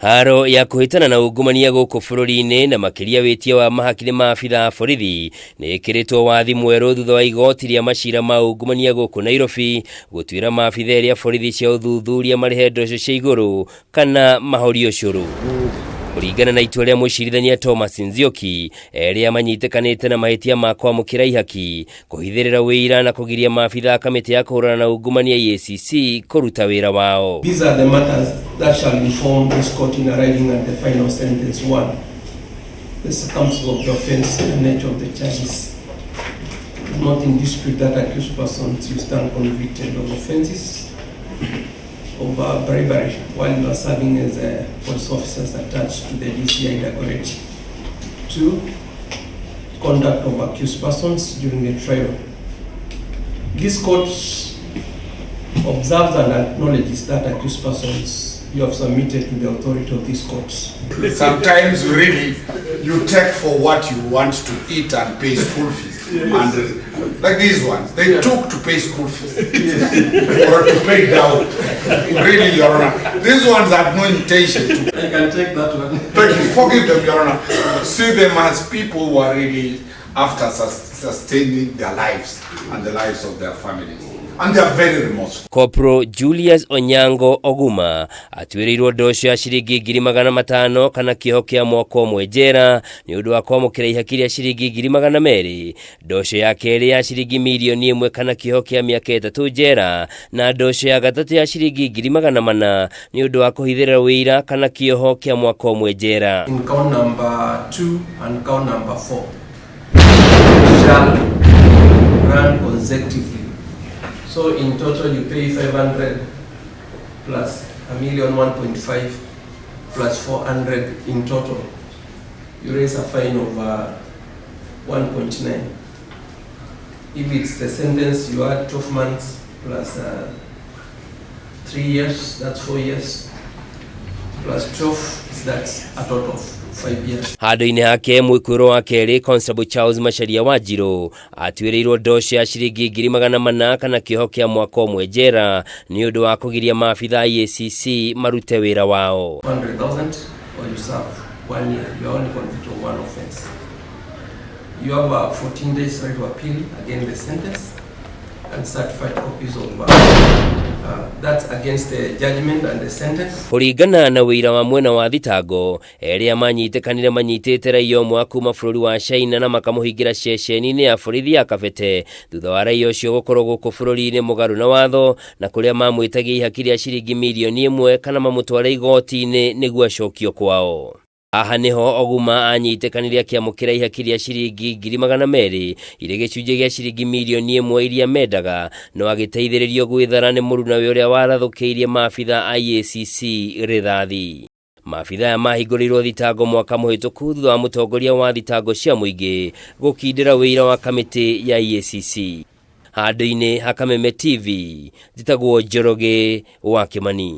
Haro ya kũhĩtana na ungumania gũkũ bũrũri-inĩ na makĩria wĩtia wa mahaki nĩ maabitha a borithi nĩ ĩkĩrĩtwo wathi mwerũ thutha wa igoti rĩa macira ma ungumania gũkũ Nairobi gũtuĩra maabitha erĩ a borithi cia ũthuthuria marĩhe ndoco cia igũrũ kana mahorie ũcũrũ. Kũringana na itua rĩa mũcirithania Thomas Nzioki, erĩ aya manyitĩkanĩte na mahĩtia ma kwamũkĩra ihaki, kũhithĩrĩra ũira na kũgiria maabitha a kamĩtĩ ya kũhũrana na ungumania EACC kũruta wĩra wao. These are the matters that shall inform this court in arriving at the final sentence. 1. The circumstances of the offense and nature of the charges. It is not in dispute that accused persons you stand convicted of offenses of bribery while you are serving as police officers attached to the DCI Dagoretti. 2. Conduct of accused persons during the trial. This court observes and acknowledges that accused persons you have submitted to the authority of this court. Sometimes really you take for what you want to eat and pay school fees. And like these ones, they took to pay school fees or to pay down. Really, Your Honor. These ones had no intention to. I can take that one. Thank you. Forgive them, Your Honor. See them as people who are really after sustaining their lives and the lives of their families. And they are very remorseful. Corporal Julius Onyango Oguma atuĩrĩirwo ndoco ya ciringi 500,000 kana kĩoho kĩa mwaka ũmwe njera nĩ ũndũ wa kwamũkĩra ihaki rĩa ciringi 200,000, ndoco ya kerĩ ya ciringi 1,000,000 kana kĩoho kĩa mĩaka 3 njera, na ndoco ya gatatũ ya ciringi 400,000 nĩ ũndũ wa kũhithĩrĩra ũira kana kĩoho kĩa mwaka ũmwe njera. In count number 2 and count number 4 shall run consecutively. So in total you pay 500 plus a million one point five plus 400 in total. You raise a fine of 1.9. If it's the sentence, you add 12 months plus 3 years, that's 4 years, plus 12, that's a total of 5 years. Handũ-inĩ hake mwĩkwĩrwo wa kerĩ Constable Charles Macharia Wanjiru atuĩrĩirwo ndoco ya ciringi 400,000 kana kĩoho kĩa mwaka ũmwe njera nĩ ũndũ wa kũgiria maabitha a EACC marute wĩra wao. 100,000 or you serve 1 year, you are only convicted of one offense. You have 14 days right to appeal against the sentence and certified copies of that's against the judgment and the sentence. Kũringana na ũira wa mwena wa thitango, erĩ manyitĩkanire manyitĩte raia ũmwe wa kuma bũrũri wa China na makamũhingĩra ceceni-inĩ ya borithi ya Kabete thutha wa raia ũcio gũkorwo gũkũ bũrũri-inĩ mũgarũ na watho na kũrĩa mamwĩtagia ihaki rĩa ciringi 1,000,000 kana mamũtware igoti-inĩ nĩguo acokio kwao. Haha nĩho Oguma anyitĩkanire akĩamũkĩra ihaki rĩa ciringi 200,000 irĩ gĩcunjĩ gĩa ciringi 1,000,000 iria mendaga, no agĩteithĩrĩrio gwĩthara nĩ mũrunawe ũrĩa warathũkĩirie maabitha a EACC rithathi. Maabitha aya mahingũrĩirwo thitango mwaka mũhĩtũku thutha wa mũtongoria wa thitango cia mũingĩ gũkindĩra wĩira wa kamĩtĩ ya EACC. Handũ-inĩ ha Kameme TV, njĩtagwo Njoroge wa Kĩmani.